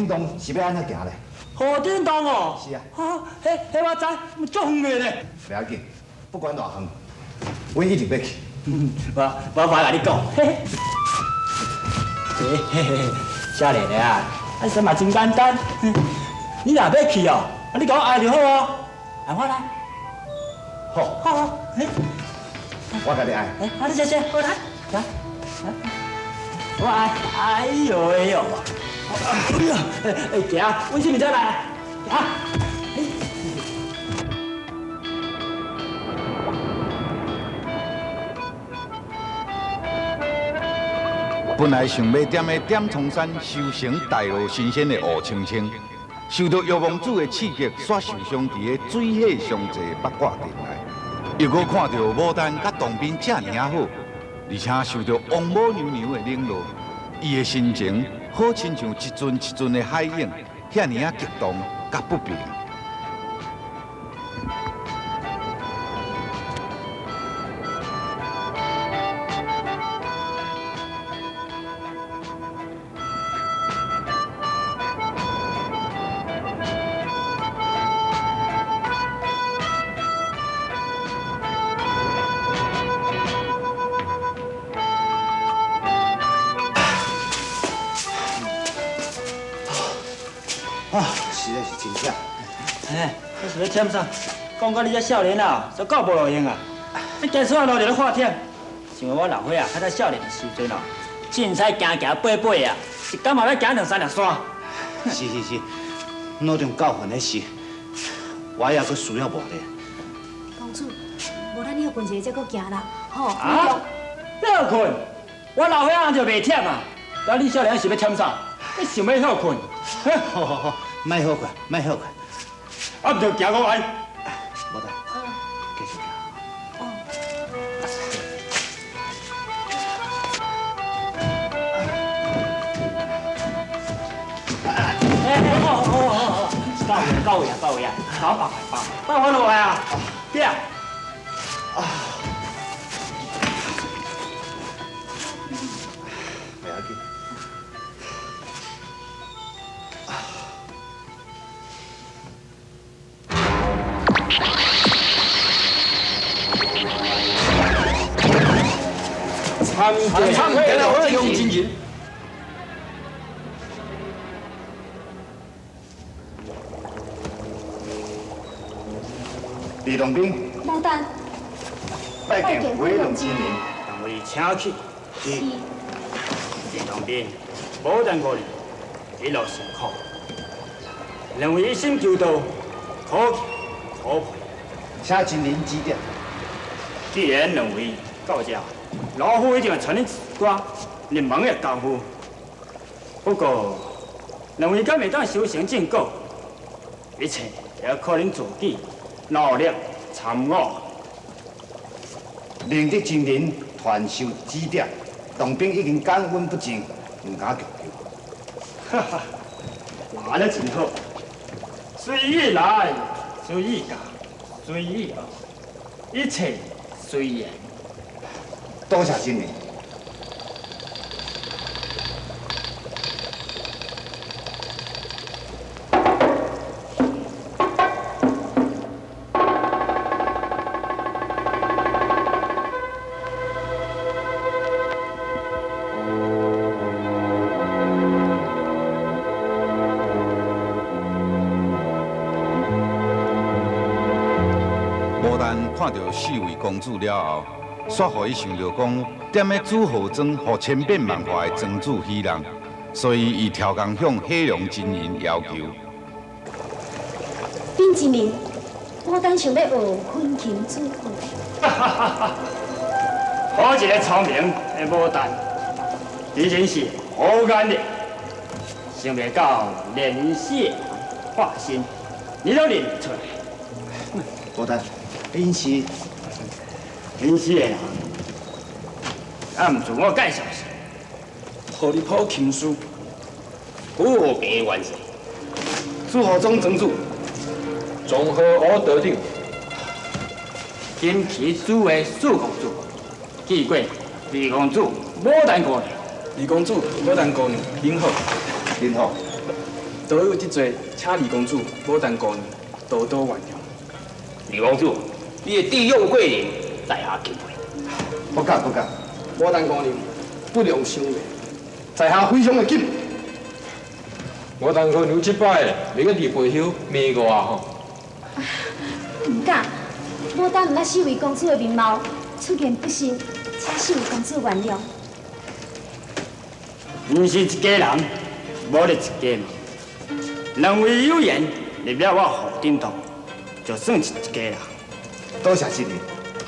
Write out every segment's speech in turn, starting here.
洞是欲按怎行咧？河頂洞哦。是啊。啊，彼彼我知，足遠的咧。袂要緊，不管偌遠，阮一定欲去。我我共你講。嘿嘿嘿，少年的啊，啊，這嘛真簡單。你若欲去哦，啊，你共我愛就好哦。按我來。好。好好，嘿。我共你愛。哎，啊，你坐坐，好來，來，來，我愛，哎呦哎呦，哎呀，哎，行，阮這邊再來，行。本來想欲踮咧點蒼山修成大路神仙的吳青青，受著藥王子的刺激，煞受傷佇咧水火相濟八卦陣內，又閣看著牡丹佮洞賓遮爾仔好，而且受著王母娘娘的冷落，伊的心情好親像一陣一陣的海湧，遐爾仔激動佮不平。啊，實在是真忝。哎，這是咧忝啥？講到你這少年啊，就夠無路用啊！你行出來路就咧發忝。像我老歲仔，較早少年的時陣哦，凊彩行行爬爬啊，一工嘛欲行兩三粒山。是是是，腦中教訓的是，我猶閣需要磨練。公主，無咱歇睏一下，才閣行啦，吼。啊？歇睏？我老歲仔就袂忝啊！啊，你少年是欲忝啥？你想欲歇睏？好好好，莫歇睏，莫歇睏。啊，毋就行過來。無得，繼續行。哦。哎，好好好好，到位到位啊，到位啊，好，放放放我落來啊，對啊。啊。袂要緊。參見用真人。李洞賓，牡丹，拜見回龍真人。兩位請起。是。李洞賓，牡丹姑娘，一路辛苦。兩位一心求道，可敬可佩。請真人指點。既然兩位到這，老夫已經傳恁一寡入門的功夫。不過，兩位敢會當修成正果，一切要靠恁自己努力參悟。寧得真人傳授指點，洞賓已經感恩不盡，毋敢強求。哈哈，來得真好，隨意來，隨意教，隨意學，一切隨緣。多謝真人。牡丹看著四位公主了後，煞予伊想著講，踮咧紫荷莊予千變萬化的莊主喜人，所以伊超工向火龍真人要求。稟真人，牡丹想欲學焚琴煮飯。哈哈哈哈！好一個聰明的牡丹，你真是好眼力，想袂到連瀉化身，你都認出來。牡丹，恁是？恁四个人，啊，毋自我介紹下。予你抱琴師，古平元帥，紫荷莊莊主，中和吴道長，金旗主的四公主，见过二公主牡丹姑娘。二公主牡丹姑娘，您好。您好。多有得罪，請二公子、牡丹姑娘多多原諒。二公子，你的智勇過人，在下敬佩。不敢不敢。牡丹姑娘不良相媚，在下非常的敬佩。牡丹姑娘這擺袂閣伫背后罵我啊吼！毋敢，牡丹毋捌四位公子的面貌，出言不慎，請四位公子原諒。毋是一家人，無咧一家門。兩位有緣入了我護頂堂，就算是一家人。多謝真人。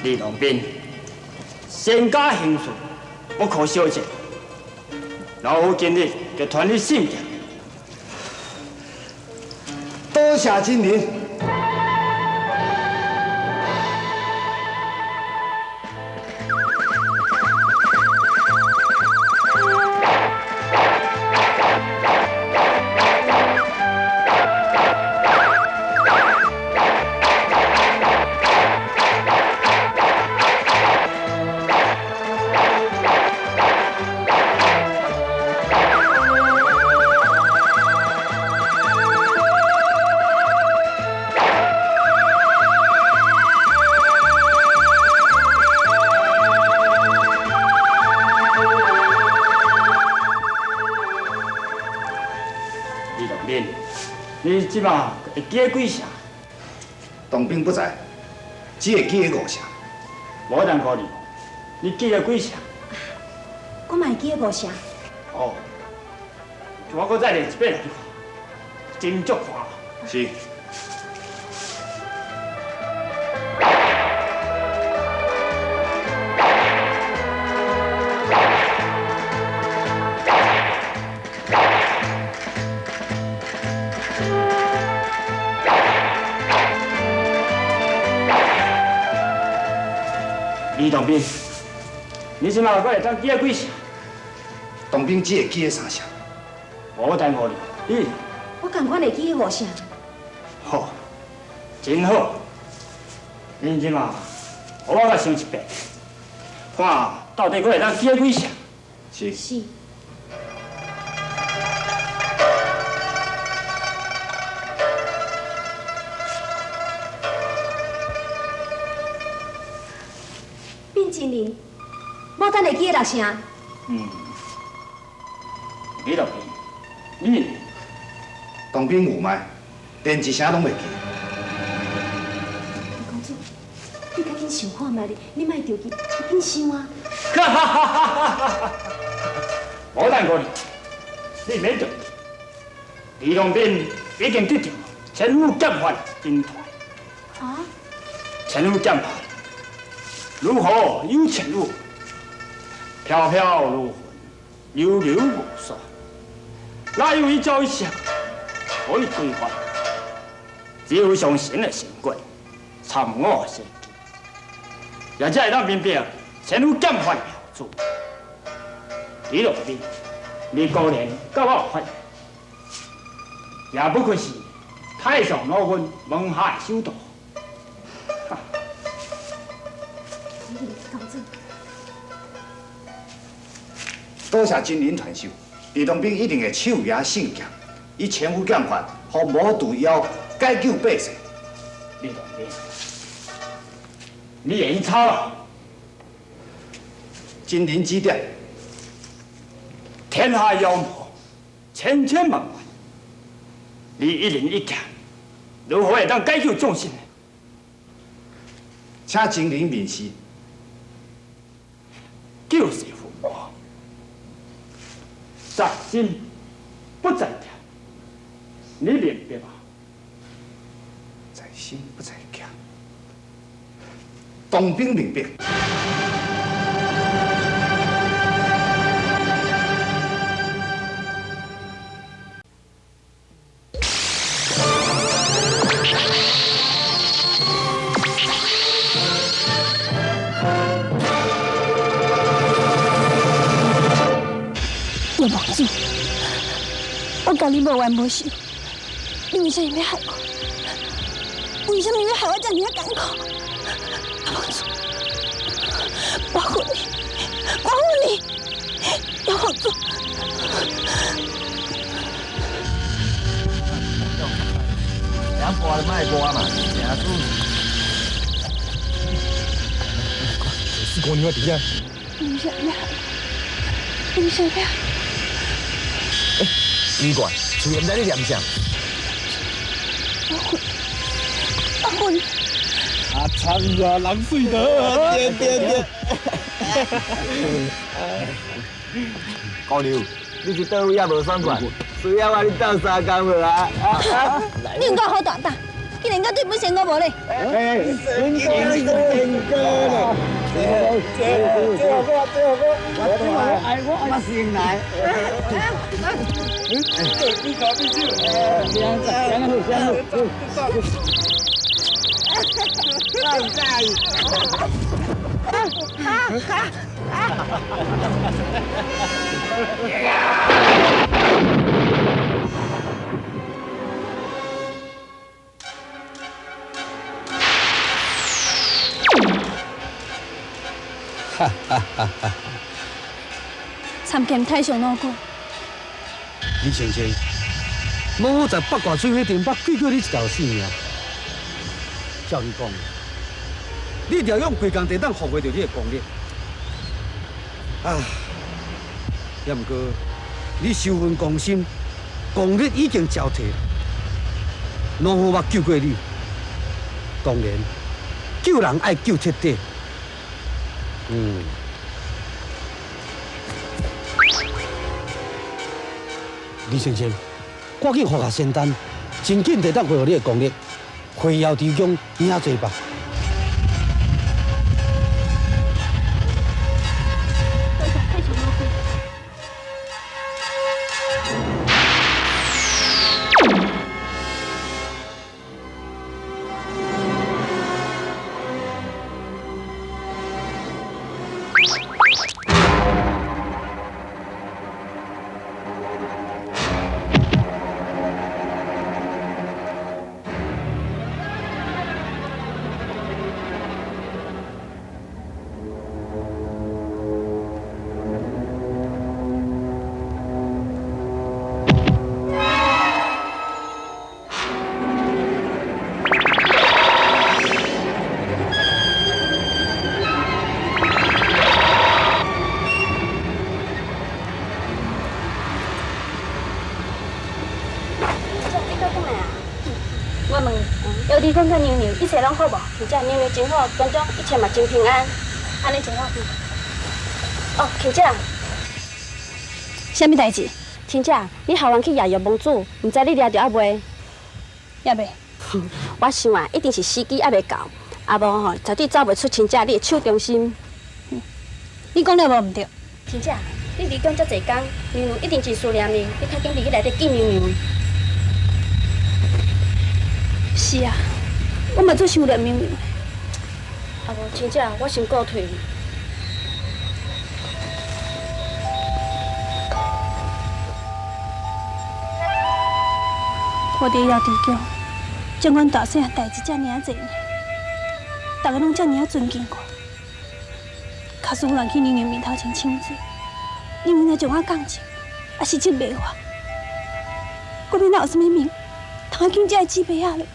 李龍斌，仙家行事不可小覷。老夫今日就傳你聖劍。多謝真人。你這馬會記幾聲？當兵不在，只會記五聲。無人顧你，你記了幾聲？我嘛會記五聲。哦，我閣再練一遍來看，真足看。是。李当兵，你這馬閣會當記幾聲？當兵只會記三聲。無等我你，你我仝款會記五聲。好，真好。恁這馬，我閣想一遍，看到底閣會當記幾聲？是。是。真人，牡丹會記六聲。嗯，李當兵，你當兵有麥，連一聲攏袂記。公主，你較緊想看覓，你莫著急，你緊想啊。哈哈哈哈哈！牡丹姑娘，你免著急，李當兵已經得到千夫劍法真傳。啊？千夫劍法。如何有前路？飄飄如雲，流流無數。哪有一招一式可以規範？只有上神的神棍，參我先機，也才會當明白千夫劍法的妙處。李若冰，你果然佮我有法，也不愧是太上老君門下的首徒。多謝真人傳授，李當兵一定會手握聖劍，以千夫劍法，予無毒妖解救百姓。李當兵，你會用抄啊？真人指點，天下妖魔千千萬萬，你一人一劍，如何會當解救眾生？請真人面試。救世父母，在心不在劍，你明白嗎？在心不在劍，當兵明白。叶王子，我佮你無冤無仇，你為啥物欲害我？為啥物欲害我遮爾仔艱苦？葉王子，我恨你，我恨你，葉王子。爱播嘛，诚舒服。四姑娘伫遐。你啥呀？你啥呀？欸，奇怪，厝里毋知你念啥？阿混，阿混。阿灿啊，人水的，对对对。姑娘，你是佗位也无爽快，需要我你斗相共无啊？你有够好大胆，竟然敢对本仙姑无礼！哎，仙姑仙姑嘞！这这这这个我爱我我先来。比手比手，两两好两好。我唔介意。哈哈哈哈！参见太上老君。李芊芊，老夫在八卦水火顶捌救过你一条性命。照你讲，你调用规工地当发挥著你的功力。啊，也毋过你修分功深，功力已经交替。老夫捌救过你，当然救人爱救彻底。嗯，李先生，赶紧服下仙丹，真紧就当恢复你的功力，回瑶池宫领罪吧。你讲甲娘娘一切拢好无？而且娘娘真好，宫中一切嘛真平安，按呢真好。哦，亲姐，啥物代志？亲姐，你后晚去谒玉王子，毋知你掠著犹未？犹未。我想啊，一定是时机犹未到，啊无吼，绝对走袂出亲姐你的手中心。你讲了无毋对？亲姐，你离宫遮济工，娘娘一定真思念你，你较紧入去内底见娘娘。是啊。我嘛足想念娘娘。啊无，亲姐，我先告退。我伫瑶池宫，掌管大细汉代志遮尔仔济年，大家拢遮尔仔尊敬我。假使有人去娘娘面头前请罪，娘娘若将我降职，也是责骂我，我欲哪有啥物面，通去见这个姊妹仔咧？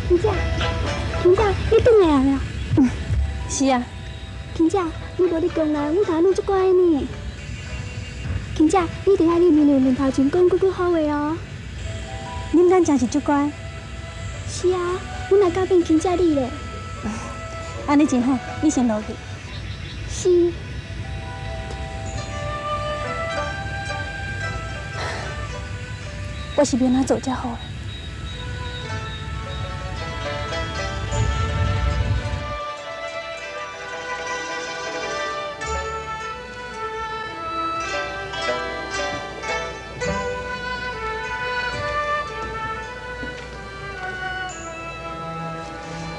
亲姐，亲姐，你转来啊？嗯，是啊。亲姐，你无伫宫内，阮大家拢足乖呢。亲姐，你一定爱你娘娘面头前讲几句好话哦。恁敢真是足乖？是啊，阮来教变亲姐你咧。按呢真好，你先落去。是。我是欲按怎做才好？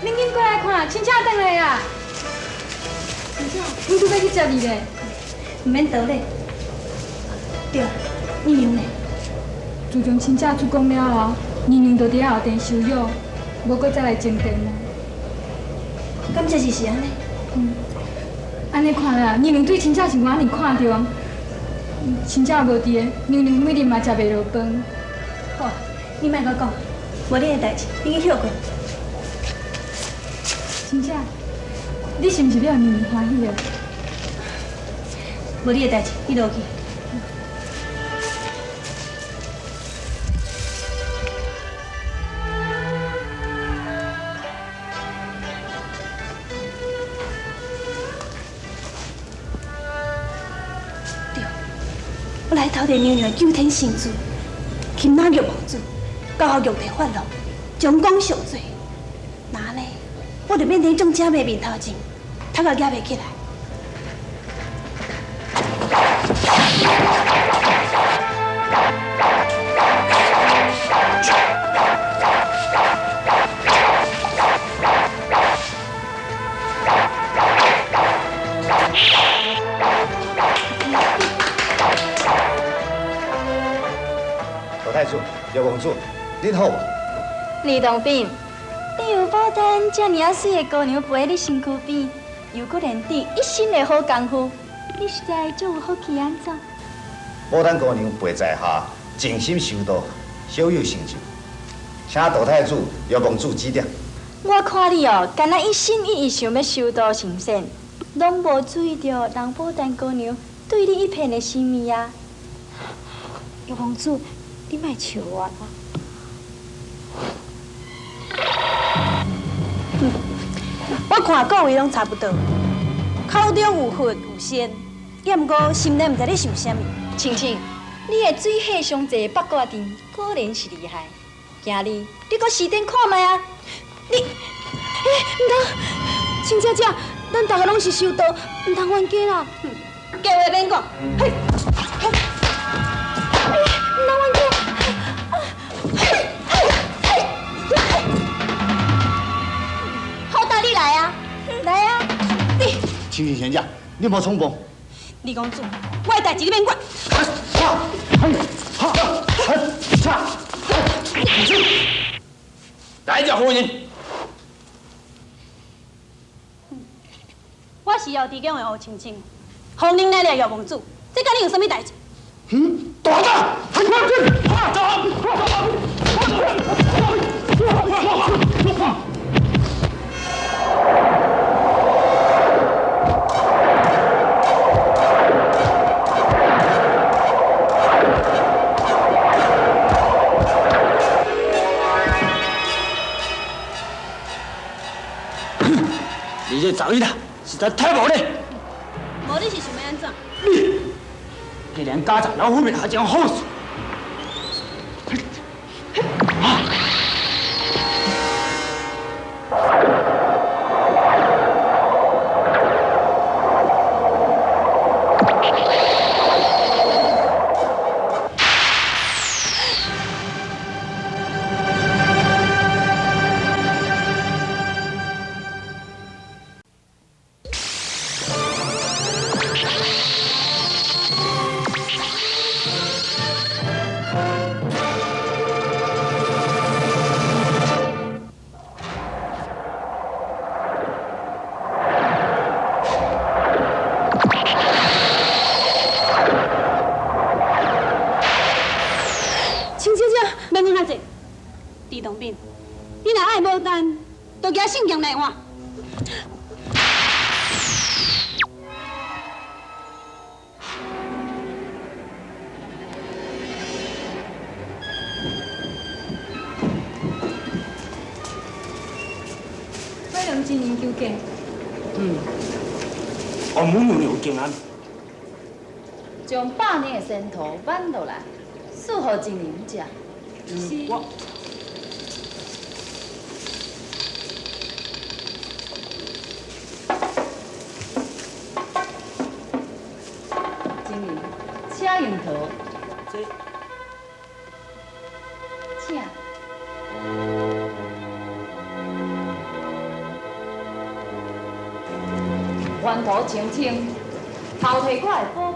恁紧过来看，亲戚转来啊！亲戚，阮拄欲去接你咧。毋免倒咧。对，娘娘呢？自从亲戚出宫了后，娘娘就伫遐后殿休养，无阁再来前殿啊。敢这是是按呢？嗯，按呢看来，娘娘对亲戚是偌尔看重。亲姐无伫个，娘娘每日嘛食袂落饭。好，你莫阁讲，无你的代志，你去歇睏。亲姐，你是毋是欲予娘娘欢喜啊？无你的代志，你落去。对，我来偷摕娘娘的九天神珠，擒拿玉王子，交予玉帝发落，将功赎罪。那呢，我就免伫众姐妹面头前，头壳举袂起来。老太子、玉公主，恁好无？李东炳，你有牡丹这尔仔媠的姑娘陪在你身躯边，又阁练得一身的好功夫，你实在足有福气按怎？牡丹姑娘陪在下，静心修道，小有成就，请道太子、玉公主指点。我看你哦，敢若一心一意想欲修道成仙，拢无注意著人牡丹姑娘对你一片的心意啊。玉公主，你莫笑我啦。我看各位拢差不多，口中有佛有仙，也毋过心内毋知咧想啥物。青青，你的水火相济八卦阵果然是厉害。今日你阁试点看觅啊！你，欸，毋通，青姐姐，咱大家拢是修道，毋通冤家啦。假话免讲，嘿，欸，毋通冤家。好大你来啊，来啊！你，青青贤姐，你莫冲动。李公主，我的代志你免管。来者何人？我是药地宫的吴青青，奉令来掠药公主，这佮你有啥物代志？大胆！你这查某囡仔实在太无礼！无你是想欲按怎？你既然敢在老夫面下讲好事，青姐姐，免讲遐济。李东斌，你若爱牡丹，就举圣剑来换。火龙真人求见。王母娘娘有经验。将百年的仙桃挽落来，赐予真人食。是。我。真人，请用桃。这。请。沿途清清，偷提我的宝物。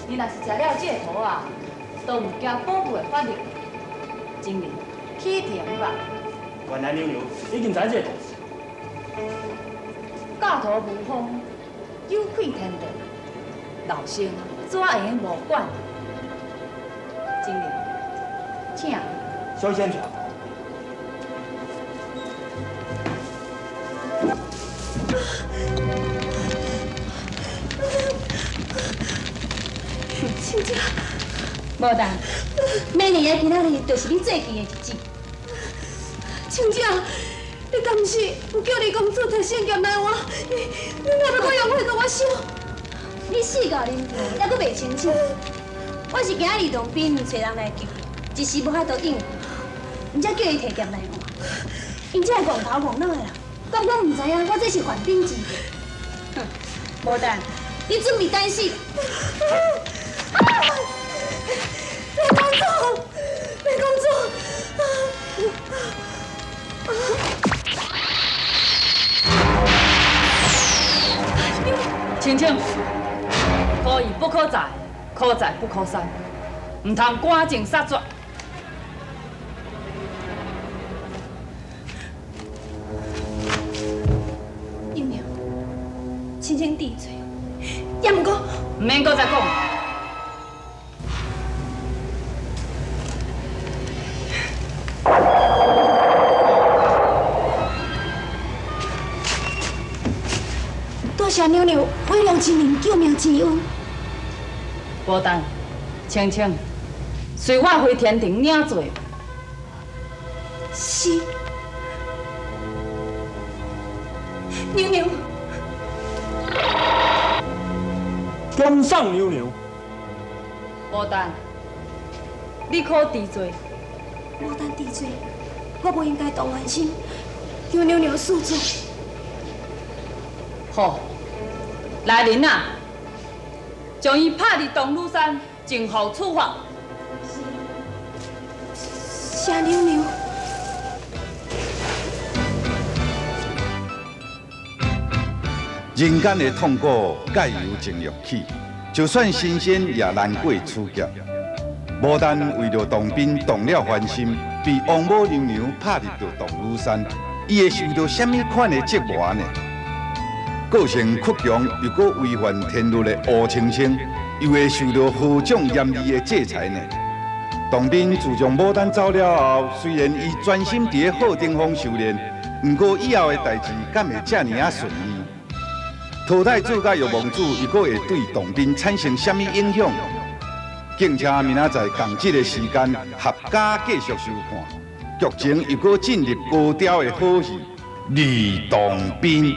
你若是食了这个桃仔，都毋惊宝物会发力。真人，起停吧。原来娘娘已经知这个代志。教徒无方，有愧天地，老生怎会用无管？真灵，请。小仙坐。亲家，无但，明年的今仔日就是你最近的日子。亲家，你敢毋是有叫你公主提圣剑来换？你哪欲阁用火予我烧？你死到临头，犹阁袂清醒。我是惊李洞宾找人来救，一时无法度应付，毋才叫伊提剑来换。𪜶才会戆头戆脑的啦，敢讲毋知影我这是缓兵之计。哼，无但，你准备等死。李公主，李公主。青青，可疑不可再，可再不可三，毋通赶尽杀绝。娘娘，青青知罪，也毋过，毋免阁再讲。多谢娘娘悔良之命，救命之恩。无但，青青，随我回天庭领罪。是。娘娘，恭送娘娘。无但，你可知罪？无但知罪，我无应该动冤心，求娘娘恕罪。好，来人啊，将伊拍入东女山，静候处罚。谢娘娘。人间的痛苦皆由情欲起，就算神仙也难过此劫。牡丹为著洞宾动了凡心，被王母娘娘拍入著洞女山，伊会受到啥物款的折磨呢？个性倔强又阁违反天律的吴青青，又会受到何种严厉的制裁呢？洞宾自从牡丹走了后，虽然伊专心伫咧鹤顶峰修炼，毋过以后的代志敢会遮尔仔顺利？陶太子佮玉王子又阁会对洞宾产生啥物影响？敬请明仔载仝这个时间合家继续收看，剧情又阁进入高潮的好戏《李洞宾》。